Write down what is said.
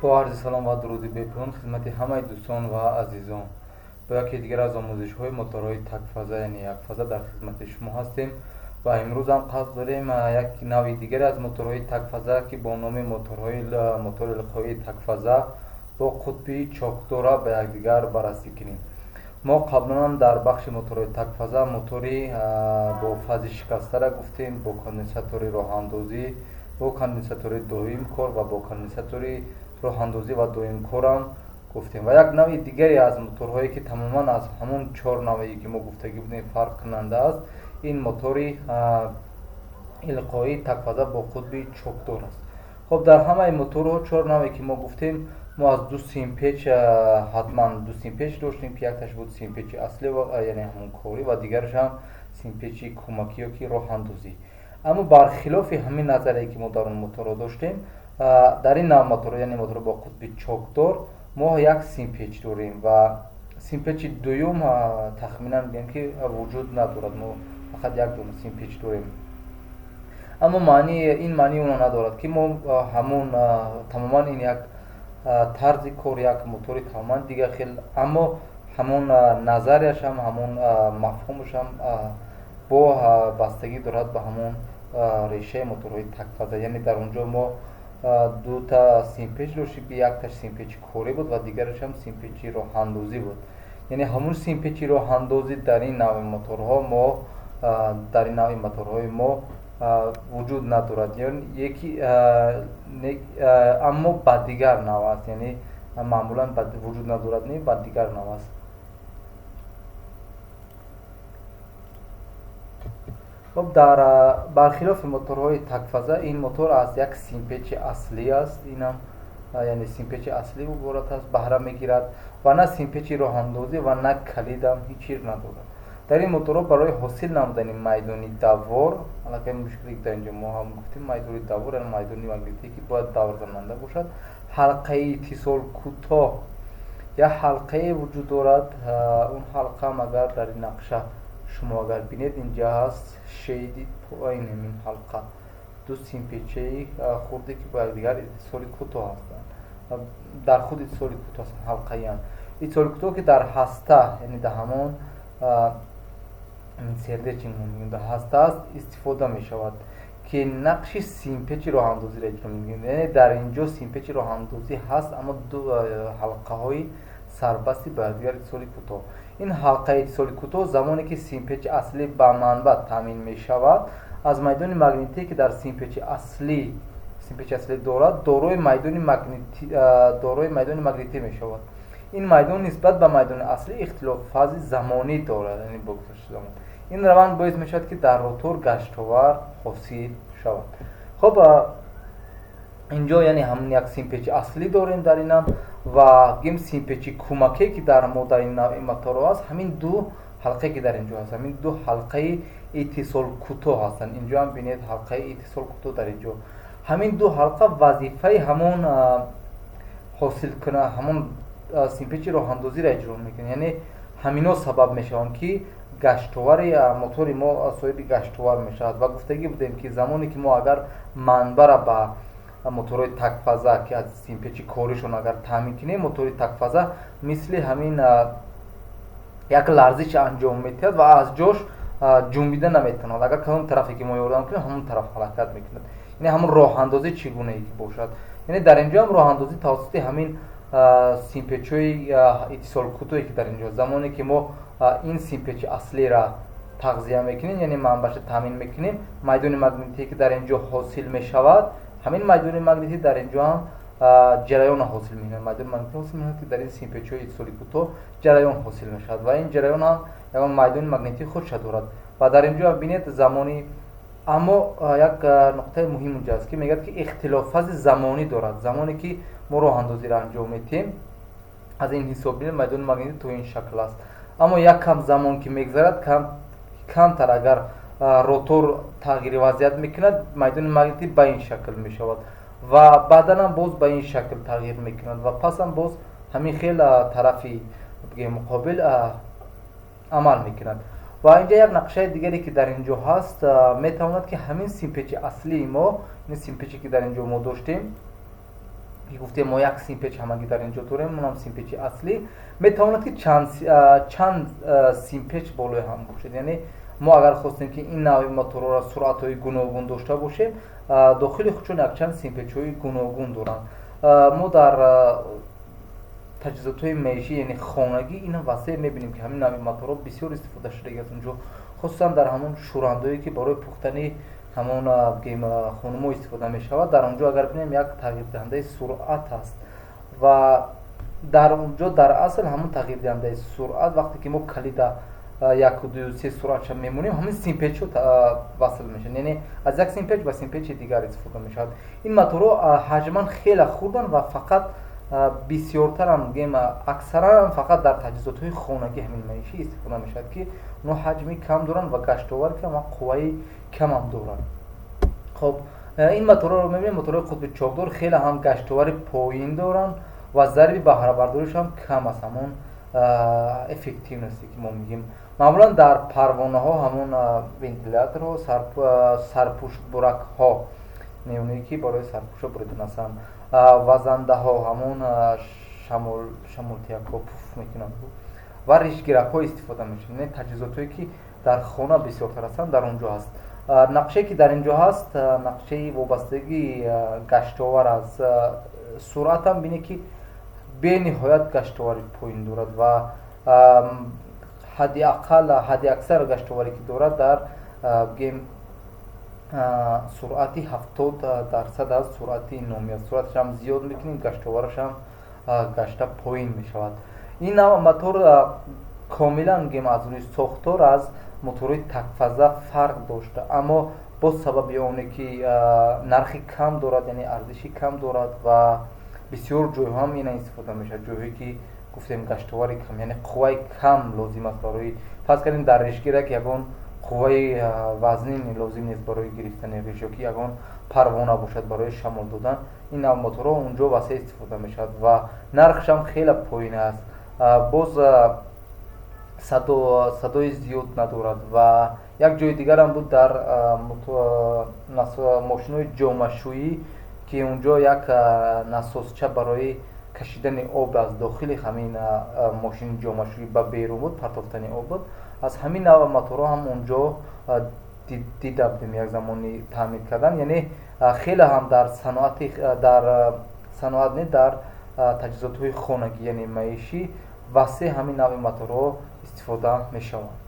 Бо арзи салом ва дуруди бепоён хизмати ҳамаи дӯстон ва азизон. Бо яке дигар аз омӯзишҳои моторҳои такфаза, яъне якфаза дар хизмати шумо ҳастем ва имрӯз ҳам қасд дорем як навъи дигаре аз моторҳои такфаза, ки бо номи мотори илқоии такфаза бо қутби чокдора ба якдигар баррасӣ кунем. Мо қаблан дар бахши моторҳои такфаза мотори бо фази шикастара гуфтем, бо конденсатори роҳандозӣ, бо конденсатори доимкор ва бо конденсатори роҳандозӣ ва доимкорам гуфтем. Ва як навъи дигаре аз моторҳое, ки тамоман аз ҳамон чор навъе, ки мо гуфтагӣ будем, фарқкунанда аст, ин мотори илқоии такфаза бо қутби чокдор аст. Хоб, дар ҳамаи моторҳо чор навъе, ки мо гуфтем, мо аз ду симпеч, ҳатман ду симпеч доштем, ки якташ буд симпечи аслӣ, яъне ҳамон корӣ, ва дигараш ҳам симпечи кӯмакӣ ё ки роҳандозӣ. Аммо бархилофи ҳамин назарие, ки мо дар он моторҳо доштем, дар ин нав мотор, яъне мотор бо қутби чокдор, мо як симпеч дорем ва симпечи дуюм тахминан мегӯем, ки вуҷуд надорад. Мо фақат як дона симпеч дорем. Аммо ин маънии онро надорад, ки мо ҳамон тамоман ин як тарзи кор, як мотори тамоман дигар хел, аммо ҳамон назарияш ҳам, ҳамон мафҳумаш ҳам бо бастагӣ дорад ба ҳамон решаи моторҳои такфаза. Яъне дар он ҷо мо дута симпеч доштем, ки якташ симпечи корӣ буд ва дигараш ҳам симпечи роҳандозӣ буд. Яъне ҳамон симпечи роҳандозӣ дар ин навъи моторҳо мо, дар ин навъи моторҳои мо вуҷуд надорад, яки аммо ба дигар нав аст, яъне маъмулан вуҷуд надорад, не, ба дигар нав аст. Хоб, дар бархилофи моторҳои такфаза ин мотор аз як симпечи аслӣ аст, инам яъне симпечи аслӣ иборат аст, баҳра мегирад ва на симпечи роҳандозӣ ва на калидам ҳеҷ чиз надорад. Дар ин моторҳо барои ҳосил намудани майдони давор, аллакай мушкиле дар инҷо мо ҳам гуфтем, майдони давор яъне майдони магнитӣ, ки бояд даврзананда бошад, ҳалқаи иттисол кӯтоҳ як ҳалқае вуҷуд дорад. Он ҳалқа магар дар ин нақша шумо агар бинед, инҷа ҳаст шейди поин ҳамин ҳалқа, ду симпечаи хурде, ки бо якдигар иттисоли кӯтоҳ ҳастанд, дар худ иттисоли кӯтоҳ ҳастанд, ҳалқаянд. Иттисоли кӯтоҳ, ки дар ҳаста, яъне дар ҳамон сердечи дар ҳаста аст, истифода мешавад, ки нақши симпечи роҳандозиро иҷро мекунад. Яъне дар инҷо симпечи роҳандозӣ ҳаст, аммо ду ҳалқаҳои сарбасти ба якдигар иттисоли кӯтоҳ. Ин ҳалқаи иттисоли кӯтоҳ замоне ки симпечи аслӣ ба манбаъ таъмин мешавад, аз майдони магнитие, ки дар симпечи аслӣ дорад, дорои майдони магнитӣ мешавад. Ин майдон нисбат ба майдони аслӣ ихтилоффази замонӣ дорад, яъне бо гузашти замон. Ин раванд боис мешавад, ки дар ротор гаштовар ҳосил шавад. Хоб, инҷо яъне ҳамон як симпечи аслӣ дорем дар инам ва гим симпечи кӯмаке, ки дар мо дар ин навъи моторҳо аст, ҳамин ду ҳалқае, ки дар инҷо ҳаст, ҳамин ду ҳалқаи иттисол кӯтоҳ ҳастанд. Инҷо ҳам бинед, ҳалқаи иттисол кӯтоҳ дар инҷо. Ҳамин ду ҳалқа вазифаи ҳамон ҳосил куна ҳамон симпечи роҳандозиро иҷро мекунад. Яъне ҳамино сабаб мешаванд, ки гаштовари мотори мо соҳиби гаштовар мешавад. Ва гуфтагӣ будем, ки замоне ки мо агар манбара ба моторҳои такфаза, ки аз симпечи коришон агар таъмин кунем, мотори такфаза мисли ҳамин як ларзиш анҷом медиҳад ва аз ҷош ҷунбида наметавонад. Агар кадом тарафе ки мо ёрдам кунем, ҳамон тараф ҳаракат мекунад. Яъне ҳамон роҳандозӣ чӣ гунае ки бошад, яъне дар инҷо ҳам роҳандозӣ тавассути ҳамин симпечҳои иттисолкӯтоҳе, ки дар инҷо замоне ки мо ин симпечи аслиро тағзия мекунем, яъне манбаъша таъмин мекунем, майдони магнитие, ки дар инҷо ҳосил мешавад, ҳамин майдони магнитӣ дар инҷо ҳам ҷараёнро ҳосил мекунад. Майдони магнитӣ ҳосил мекунад, ки дар ин симпечҳои иттисоли кӯтоҳ ҷараён ҳосил мешавад ва ин ҷараён ҳам ягон майдони магнитии худша дорад. Ва дар инҷо бинед замони, аммо як нуқтаи муҳим унҷа аст, ки мегӯяд, ки ихтилоффази замонӣ дорад. Замоне ки мо роҳандозиро анҷом медиҳем, аз ин ҳисоб бинед, майдони магнитӣ то ин шакл аст, аммо як кам замон ки мегзарад, камтар агар ротор тағйири вазъият мекунад, майдони магнитӣ ба ин шакл мешавад ва баъдан ҳам боз ба ин шакл тағйир мекунад ва пасам боз ҳамин хел тарафи муқобил амал мекунад. Ва инҷа як нақшаи дигаре, ки дар инҷо ҳаст, метавонад, ки ҳамин симпечи аслии мо, ин симпече, ки дар инҷо мо доштем, Ки гуфтем, мо як симпеч ҳамагӣ дар ин ҷо дорем, онам симпечи аслӣ. Метавонад, ки чанд симпеч болои ҳам бошад. Яъне мо агар хостем, ки ин навъи моторҳоро суръатҳои гуногун дошта бошем, дохили худшон якчанд симпечҳои гуногун доранд. Мо дар таҷҳизотҳои маишӣ, яъне хонагӣ, ина васеъ мебинем, ки ҳамин навъи моторҳо бисёр истифода шудагӣ аст унҷо, хусусан дар ҳамон шӯрандое, ки барои пухтани ҳамон, бигем, хонумо истифода мешавад. Дар он ҷо агар бинем, як тағйирдиҳандаи суръат ҳаст ва дар он ҷо дар асл ҳамон тағйирдиҳандаи суръат, вақте ки мо калида яку, ду, се суръатша мемонем, ҳамин симпечҳо васл мешаванд, яъне аз як симпеч ба симпечи дигар истифода мешавад. Ин моторҳо ҳаҷман хеле хурданд ва фақат бисёртарам, гем, аксаран фақат дар таҷҳизотҳои хонагӣ, ҳамин маишӣ истифода мешавад, ки онҳо ҳаҷми кам доранд ва гаштовар кам ва қувваи камам доранд. Хоб, ин моторҳоро мебинем. Моторҳои қутби чокдор хеле ҳам гаштовари поин доранд ва зарби баҳрабардоришам кам аст, ҳамон эффективности, ки мо мегӯем. Маъмулан дар парвонаҳо, ҳамон вентиляторҳо, сарпӯшбуракҳо, неоне ки барои сарпӯшҳо буридан ҳастанд, вазандаҳо, ҳамон шамолтиякҳо, пуф мекунанд, ва ришгиракҳо истифода мешаванд. Яъне таҷҳизотҳое, ки дар хона бисёртар ҳастанд, дар он ҷо ҳаст. Нақшае, ки дар ин ҷо ҳаст, нақшаи вобастагии гаштовар аз суръатам бинед, ки бениҳоят гаштовари поин дорад ва ҳадди ақал, ҳадди аксар гаштоваре, ки дорад, дар, бигем, суръати 70% аз суръати номӣ аст. Суръаташам зиёд мекунем, гаштоварашам гашта поин мешавад. Ин навъ мотор комилан, гем, аз рӯи сохтор аз моторҳои такфаза фарқ дошта, аммо боз сабаби оне, ки нархи кам дорад, яъне арзиши кам дорад, ва бисёр ҷойҳо ҳам ина истифода мешавад, ҷойҳое, ки гуфтем, гаштовари кам, яъне қувваи кам лозим аст. Барои, фарз кардем, дар ришгирак ягон қувваи вазнин лозим нест барои гирифтани риш, ё ки ягон парвона бошад барои шамол додан, ин навъ моторҳо унҷо васеъ истифода мешавад ва нархшам хеле поин аст. Боз садои зиёд надорад. Ва як ҷои дигарам буд, дар мошинҳои ҷомашӯӣ, ки унҷо як насосча барои кашидани об аз дохили ҳамин мошини ҷомашӯӣ ба берун буд, партофтани об буд. Аз ҳамин навъ моторҳо ҳам унҷо дида будем як замони таъмир кардан. Яъне хеле ҳам дар саноати, дар саноат не, дар таҷҳизотҳои хонагӣ, яъне маишӣ, васеъ ҳамин навъи моторҳо истифода мешаванд.